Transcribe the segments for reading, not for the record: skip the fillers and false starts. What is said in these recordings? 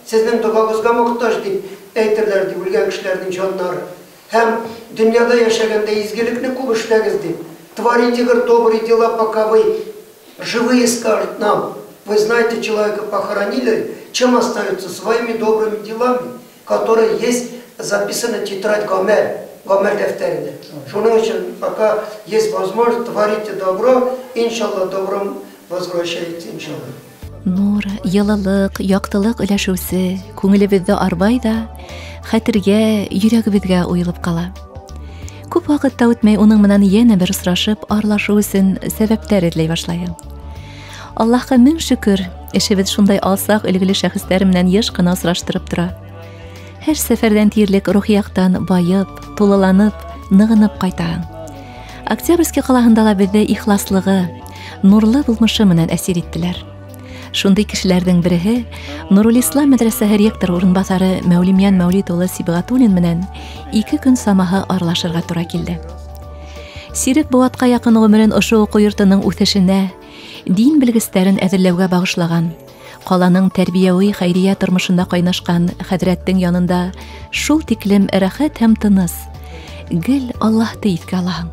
Сезнең догагызга мохтаҗ дип әйтерләр ди үлгән кешеләрнең җаннары. Һәм дөньяда яшәгәндә изгелекне күп эшләгез дип. Творите, говорит, добрые дела, пока вы живые, скажут нам. Вы знаете, человека похоронили, чем остаются? Своими добрыми делами, которые есть записана тетрадь гамәл, гамәл дәфтәрендә. Шуның өчен, пока есть возможность, творите добро, иншалла, добром возвращается, иншалла. Нур, йылылык, яктылык өләшүсе күңелебеҙҙе арбай ҙа, хәтергә, йөрәгебеҙгә уйылып ҡала. Күп ваҡыт та үтмәй, уның менән йәнә бер осрашып, аралашыу өсөн сәбәптәр эҙләй башлайһың. Аллаһҡа мең шөкөр, эшебеҙ шундай алсаҡ өлгөлө шәхестәр менән йыш ҡына осраштырып тора. Һәр сәфәрҙән тиерлек рухи яҡтан байып, тулыланып, нығынып ҡайтаһың. Октябрьский ҡалаһында ла беҙҙе ихласлығы, нурлы булмышы менән әсир иттеләр. Шундай кешеләрҙең береһе Нурулислам мәҙрәсәһе ректор урынбаҫары Мәүлимйән Мәүлит улы Сибғатуллин менән 2 көн самаһы аралашырға тура килде. Сирек быуатҡа яҡын ғүмерен ошо уҡыу йортоноң үҫешенә, дин белгестәрен әҙерләүгә бағышлаған, ҡаланың тәрбиәүи хәйриә тормошонда ҡайнашҡан хәҙрәттең янында шул тиклем рәхәт һәм тыныс, гел Аллаһты иҫкә алаһың.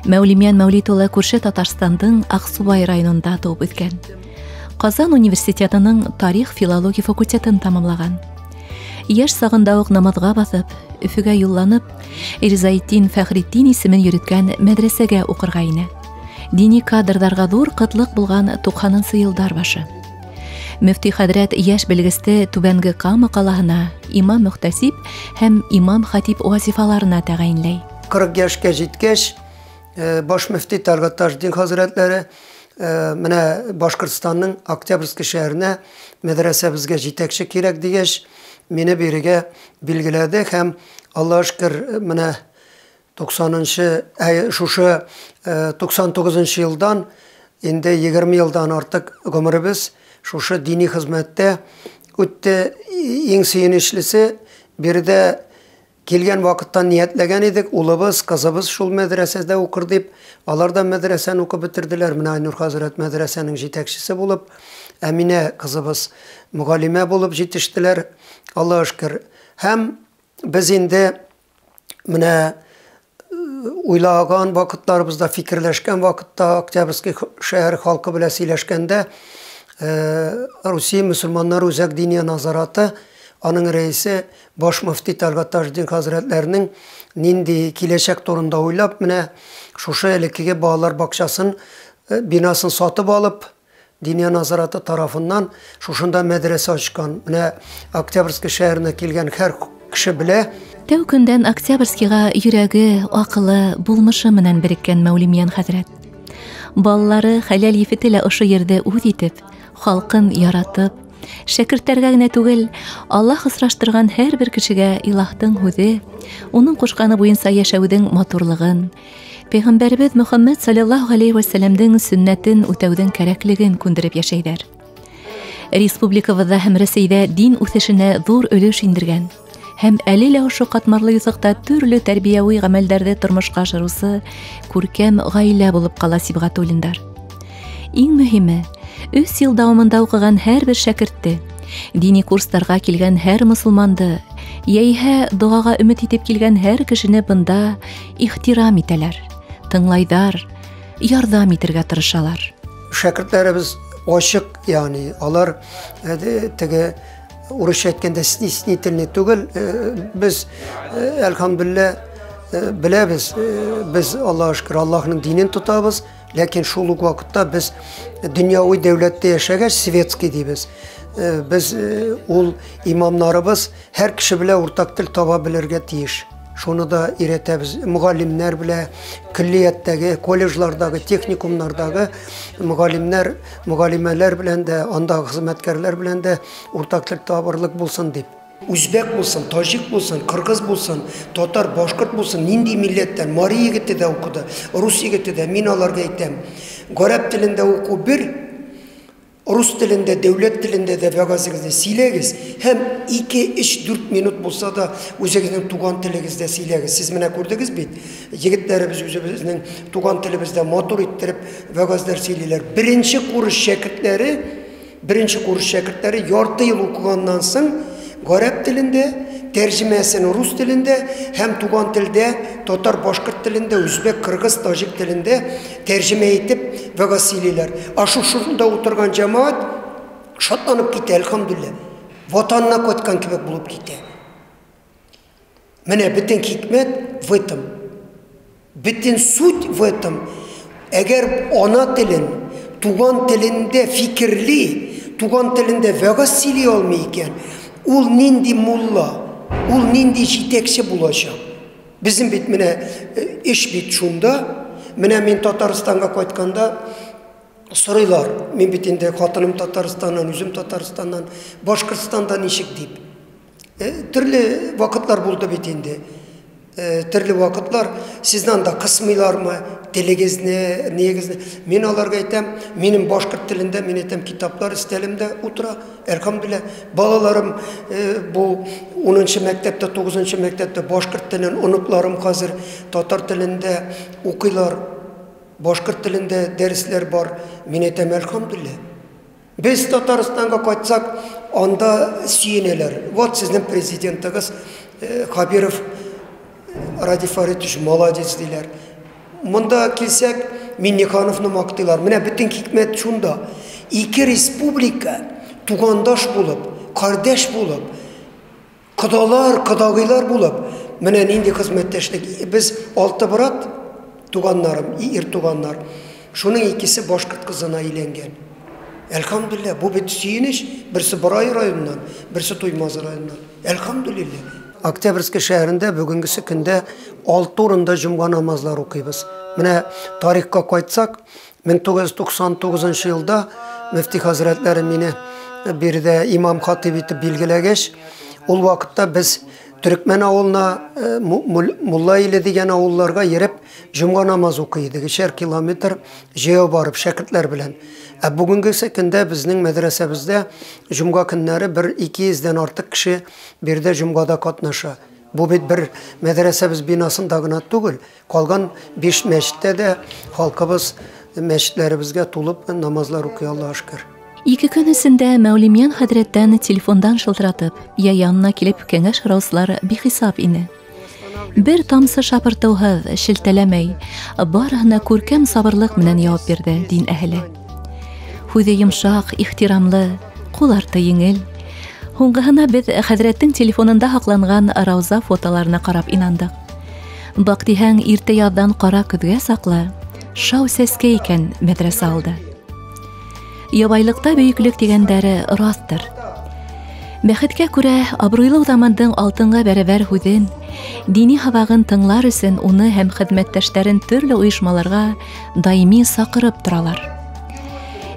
Мәүлимйән Мәүлит улы күрше Татарстандың Аҡсубай районында тыуып үҫкән. Ҡазан университетының тарих-филология факультетын тамамлаған. Йәш сағында уҡ намаҙға баҫып, Өфөгә юлланып, Ризаэтдин Фәхретдин исемен йөрөткән мәҙрәсәгә уҡырға инә. Дини кадрҙарға ҙур ҡытлыҡ булған туҡһанынсы йылдар башы. Мөфти хәҙрәт йәш белгесте Түбәнге Кама ҡалаһына имам мөхтәсиб һәм имам хатип вазифаларына тәғәйенләй. 40 йәшкә еткәс, баш мөфти Тәлгать Таҗетдин хәҙрәтләре менә Башҡортостандың Октябрьский шәһәренә мәҙрәсәбеҙгә етәксе кирәк дигәс, мине бирегә билгеләде һәм Аллаһ шөкөр, менә туҡһанынсы, әй, шушы, туҡһан туғыҙынсы йылдан инде 20 йылдан артыҡ ғүмеребеҙ шушы дини хеҙмәттә үтте. Иң сөйөнөслөсө, биредә килгән ваҡыттан ниәтләгән идек, улыбыҙ, ҡыҙыбыҙ шул мәҙрәсәдә уҡыр дип, алар да мәҙрәсәне уҡып бөтөрҙөләр. Менә Айнур хәҙрәт мәҙрәсәнең етәксеһе булып, Әминә ҡыҙыбыҙ мөғәллимә булып етештеләр, Аллаһ шөкөр. Һәм беҙ инде менә уйлаған ваҡыттарыбыҙҙа, фикерләшкән ваҡытта, Октябрьский шәһәре халҡы белән һөйләшкәндә, Русия мөселманнары Үҙәк диния назараты, аның рәисе баш мөфти Тәлгать Таҗетдин хәҙрәтләренең нинди киләсәк турында уйлап, менә шушы элеккеге балалар баҡсасын, бинасын сатып алып, диния назараты тарафыннан шушында мәҙрәсә асҡан. Менә Октябрьский шәһәренә килгән һәр кеше белә. Тәү көндән Октябрьскийға йөрәге, аҡылы, булмышы менән береккән Мәүлимйән хәҙрәт. Балалары, хәләл ефете лә ошо ерҙе үҙ итеп, халҡын яратып, шәкерттәргә генә түгел, Аллаһ осраштырған һәр бер кешегә илаһтың һүҙе, уның ҡушҡаны буйынса йәшәүҙең матурлығын, Пәйғәмбәребеҙ Мөхәммәт саллаллаһу ғәләйһи вәсәләмдең сөннәтен үтәүҙең кәрәклеген күндереп йәшәйҙәр. Республикабыҙҙа һәм Рәсәйҙә дин үҫешенә ҙур өлөш индергән һәм әле лә ошо ҡатмарлы юҫыҡта төрлө тәрбиәүи ғәмәлдәрҙе тормошҡа ашырыусы күркәм ғаилә булып ҡала Сибғатуллиндар. Иң мөһиме, 3 йыл дауамында уҡыған һәр бер шәкертте, дини курстарға килгән һәр мосолманды, йәиһә доғаға өмөт итеп килгән һәр кешене бында ихтирам итәләр, тыңлайҙар, ярҙам итергә тырышалар. Шәкертләребеҙ ашыҡ, ягъни алар, теге урыҫса әйткәндә стеснительный түгел, беҙ, әлхәмдүлилләһ, беләбеҙ, беҙ Аллаһ шөкөр, Аллаһның динен тотабыҙ, ләкин шул уҡ ваҡытта беҙ донъяуи дәүләттә йәшәгәс, светский тибеҙ. Беҙ, ул имамнарыбыҙ һәр кеше белән уртаҡ тел таба белергә тейеш. Шуны да өйрәтәбеҙ. Мөғәллимнәр белән көллиәттәге, колледжларҙағы, техникумнарҙағы мөғәллимнәр, мөғәллимәләр белән дә, андағы хеҙмәткәрләр белән дә уртаҡ тел табырлыҡ булсын дип. Үзбәк булсын, тажик булсын, ҡырғыҙ булсын, татар, башҡорт булсын, ниндәй милләттән, мари егете дә уҡыды, рус егете дә, мин аларға әйтәм. Ғәрәп телендә уҡыу бер, рус телендә, дәүләт телендә дә вәғәзегеҙҙе сөйләгеҙ һәм 2, 3, 4 минут булса да үҙегеҙҙең туған телегеҙҙә сөйләгеҙ. Һеҙ менә күрҙегеҙ бит, егеттәребеҙ үҙебеҙҙең туған телебеҙҙә матур иттереп вәғәзләр сөйләйләр. Беренсе курс шәкертләре Беренче курс шәкертләре ярты ел укыганнан соң гарәп телендә, тәрҗемәсен рус телендә һәм туган телдә, татар, башкорт телендә, үзбәк, кыргыз, таҗик телендә тәрҗемә итеп вәгазь сөйлиләр. Ә шушында утырган җәмәгать шатланып китә, әлхәмдүлилләһ. Ватанына кайткан кебек булып китә. Менә бөтен хикмәт в этом. Бөтен суть в этом. Әгәр ана телен, туган телендә фикерли, туган телендә вәгазь сөйли алмый икән, ул нинди мулла, ул нинди җитәкче булачак? Безнең бит менә эш бит шунда. Менә мин Татарстанга кайтканда сорыйлар. Мин бит инде хатыным Татарстаннан, үзем Татарстаннан, Башкортстанда ничек дип. Төрле вакытлар булды бит инде. Төрле вакытлар, сезне анда кысмыйлармы, телегезне, ниегезне? Мин аларга әйтәм, минем башкорт телендә, мин әйтәм, китаплар өстәлемдә утыра. Әлхәмдүлилләһ, балаларым бу 10 мәктәптә, 9 мәктәптә башкорт телен, оныкларым хәзер татар телендә укыйлар. Башкорт телендә дәресләр бар. Мин әйтәм, әлхәмдүлилләһ. Без Татарстанга кайтсак, анда сөенәләр. Вот сезнең президентыгыз Хабиров Радий Фаритович молодец диләр. Монда килсәк, Миннихановны мактыйлар. Менә бөтен хикмәт шунда. Ике республика тугандаш булып, кардәш булып, кодалар, кодагыйлар булып, менә нинди хезмәттәшлек. Без 6 брат туганнарым, ир туганнар. Шуның икесе башкорт кызына өйләнгән. Әлхәмдүлилләһ, бу бит сөенеч. Берсе Борай районыннан, берсе Туймазы районыннан. Әлхәмдүлилләһ. Октябрьский шәһәрендә бүгенгесе көндә 6 урында җомга намазлар укыйбыз. Менә тарихка кайтсак, 1999 елда мөфти хәзрәтләре мине биредә имам хатиб итеп билгеләгәч, ул вакытта без Төркмән авылына, Мулла иле дигән авылларга йөреп җомга намаз укый идек. 3 километр җәяү барып шәкертләр белән. Ә бүгенгесе көндә безнең мәдрәсәбездә җомга көннәре бер ике йөздән артык кеше биредә җомгада катнаша. Бу бит бер мәдрәсәбез бинасында гына түгел, калган 5 мәчеттә дә халкыбыз мәчетләребезгә тулып намазлар укый, Аллаһка шөкер. Ике көн эчендә Мәүлимян хәзрәттән телефондан шылтыратып, я янына килеп кәңәш сораучылар бихисап ине. Бер тамсы шапыртыуһыҙ, шелтәләмәй, барыһына күркәм сабырлыҡ менән яуап бирҙе дин әһеле. Һүҙе йомшаҡ, ихтирамлы, ҡул арты еңел. Һуңғыһына беҙ хәҙрәттең телефонында һаҡланған рауза фотоларына ҡарап инандыҡ. Баҡтиһәң, иртә яҙҙан ҡара көҙгә саҡлы шау сәскә икән мәҙрәсә алды. Ябайлыҡта бөйөклөк тигәндәре раҫтыр. Бәхеткә күрә, абруйлы уҙамандың алтынға бәрәбәр һүҙен, дини һабағын тыңлар өсөн уны һәм хеҙмәттәштәрен төрлө ойошмаларға даими саҡырып торалар.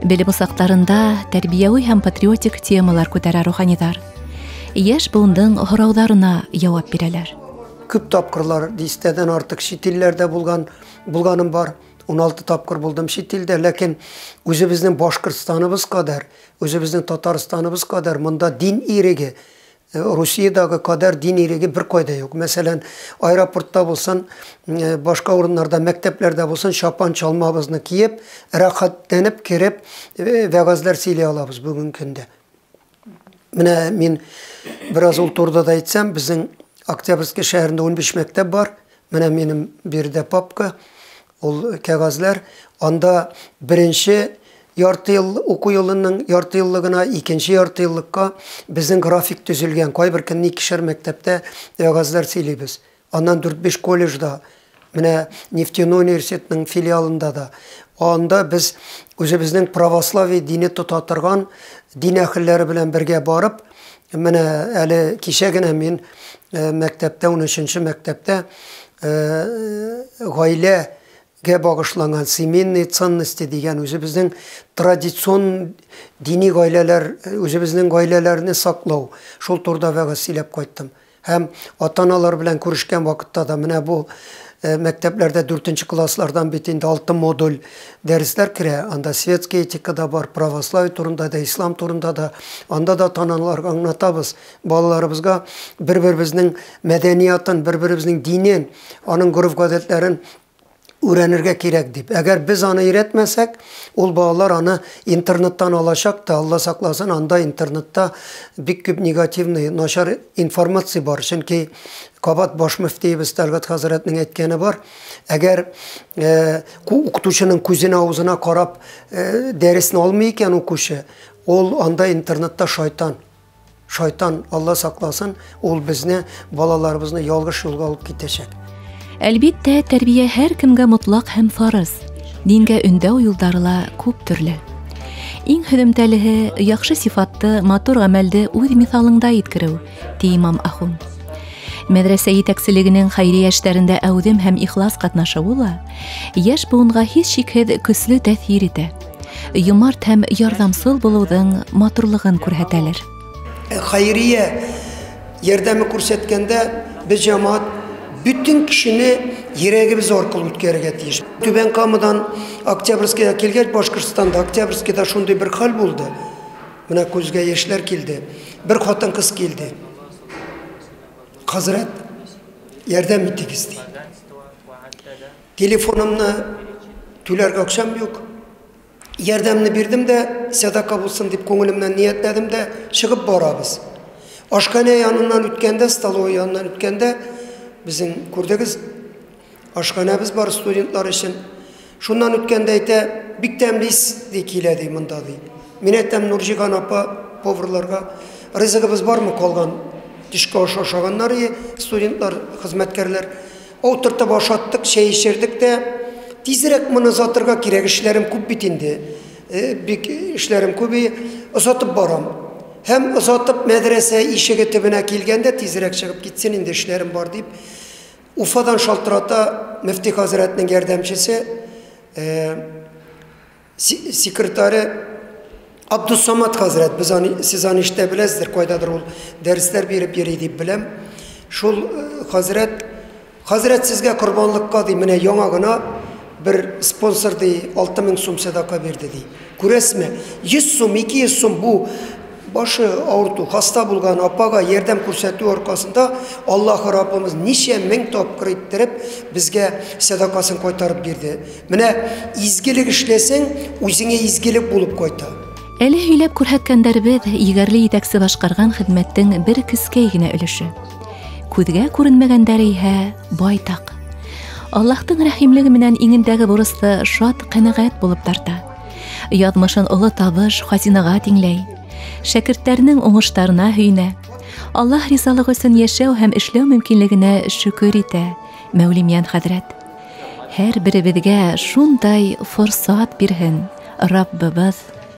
Белем усаҡтарында тәрбиәүи һәм патриотик темалар күтәрә руханиҙар. Йәш быуындың һорауҙарына яуап бирәләр. Күп тапҡырлар, дистәдән артыҡ сит илләрҙә булганым бар. 16 тапҡыр булдым чит илдә, ләкин үзебезнең Башҡортостаныбыҙ ҡәҙәр, үзебезнең Татарстаныбыҙ ҡәҙәр монда дин иреге, Русиядәге ҡәҙәр дин иреге бер ҡайҙа юҡ. Мәҫәлән, аэропортта булһын, башҡа урыннарҙа, мәктәпләрҙә булһын, шапан чалмабыҙны кейеп, рәхәтләнеп кереп, вәғәзләр сөйләй алабыҙ бөгөнгө көндә. Менә мин бераз ул турыда да әйтсәм, беҙҙең Октябрьский шәһәрендә 15 мәктәп бар. Менә минем биредә папка, ул кәгазьләр. Анда беренче ярты ел уку елының ярты еллыгына, икенче ярты еллыкка безнең график төзелгән. Кайбер көнне икешәр мәктәптә вәгазьләр сөйлибез. Аннан 4-5 колледжда, менә нефтяной университетның филиалында да. Анда без үзебезнең православие дине тота торган дин әһелләре белән бергә барып, менә әле кичә генә мин мәктәптә, 13 мәктәптә гаиләгә багышланган семейные ценности дигән үзебезнең традицион дини гаиләләр, үзебезнең гаиләләрне саклау, шул турыда вәгазь сөйләп кайттым. Һәм ата-аналар белән күрешкән вакытта да менә бу мәктәпләрдә 4 класслардан бит инде 6 модуль дәресләр керә. Анда светская этика да бар, православие турында да, ислам турында да. Анда да ата-аналарга аңлатабыз, балаларыбызга бер-беребезнең мәдәниятын, бер-беребезнең динен, аның гореф-гадәтләрен Өйрәнергә кирәк дип. Әгәр без аны өйрәтмәсәк, ул балалар аны интернеттан алачак та, Алла сакласын, анда интернетта бик күп негативный, начар информация бар. Чөнки кабат баш мөфтиебез Тәлгать хәзрәтнең әйткәне бар. Әгәр укытучының күзенә, авызына карап дәресне алмый икән укучы, ул анда интернетта шайтан. Шайтан, Алла сакласын, ул безне, балаларыбызны ялгыш юлга алып китәчәк. Әлбиттә, тәрбия һәр кемгә мотлак һәм фарыз. Дингә өндәү юлдары ла күп төрле. Иң һөҙөмтәлеһе яҡшы сифатты, матур ғәмәлде үҙ миҫалыңда еткереү, ти имам ахун. Мәҙрәсә етәкселегенең хәйриә эштәрендә әүҙем һәм ихлас ҡатнашыуы ла йәш быуынға һис шикһеҙ көслө тәьҫир итә. Йомарт һәм ярҙамсыл булыуҙың матурлығын күрһәтәлер. Хәйриә ярҙамы күрһәткәндә беҙ йәмәғәт бөтөн кешене йөрәгебеҙ арҡылы үткәрергә тейеш. Түбән Камадан Октябрьскийға килгәс, Башҡортостанда Октябрьскийҙа шундай бер хәл булды. Бына күҙгә йәшләр килде. Бер ҡатын-ҡыҙ килде. Хәзрәт, ярҙам итегеҙ, ти. Телефонымны түләргә аҡсам юҡ. Ярҙамны бирҙем дә, садаҡа булсын тип күңелемдән ниәтләдем дә, сығып барабыҙ. Ашхана янынан үткәндә, столовая янынан үткәндә, беҙҙең күрҙегеҙ, ашханабыҙ бар студентлар өсөн. Шуннан үткәндә әйтә, бик тәмле ис ди килә ди монда ди. Мин әйтәм, Нурҗихан апа поварларга, ризыгыбыз бармы калган? Төшкө аш ашаганнар и студентлар, хезмәткәрләр. Утыртып ашаттык, чәй эчердек тә, тизрәк моны озатырга кирәк, эшләрем күп бит инде. Бик эшләрем күп, озатып барам. Һәм озатып мәдрәсә ишеге төбенә килгәндә тизрәк чыгып китсен инде, эшләрем бар дип. Уфадан шалтырата мөфти хәзрәтнең ярдәмчесе, секретаре Абдусамат хәзрәт, без аны, сез аны ишетә беләсездер, кайдадыр ул дәресләр биреп йөри дип беләм. Шул хәзрәт, хәзрәт сезгә корбанлыкка ди, менә яңа гына бер спонсор ди, 6000 сум садака бирде ди. Күрәсезме? 100 сум, 200 сум бу башы авырту, хаста булган апага ярдәм күрсәтү аркасында Аллаһ Раббыбыз ничә мең тапкыр иттереп безгә садакасын кайтарып бирде. Менә изгелек эшләсәң, үзеңә изгелек булып кайта. Әле һөйләп күрһәткәндәребеҙ егәрле етәксе башҡарған хеҙмәттең бер кескәй генә өлөшө. Күҙгә күренмәгәндәре иһә байтаҡ. Аллаһтың рәхимлеге менән иңендәге бурысты шат ҡәнәғәт булып тарта. Яҙмышын оло табыш хазинаға тиңләй. Шәкерттәренең уңыштарына һөйөнә. Аллаһ ризалығы өсөн йәшәү һәм эшләү мөмкинлегенә шөкөр итә Мәүлимйән хәҙрәт. Һәр беребеҙгә шундай форсат бирһен Раббыбыҙ.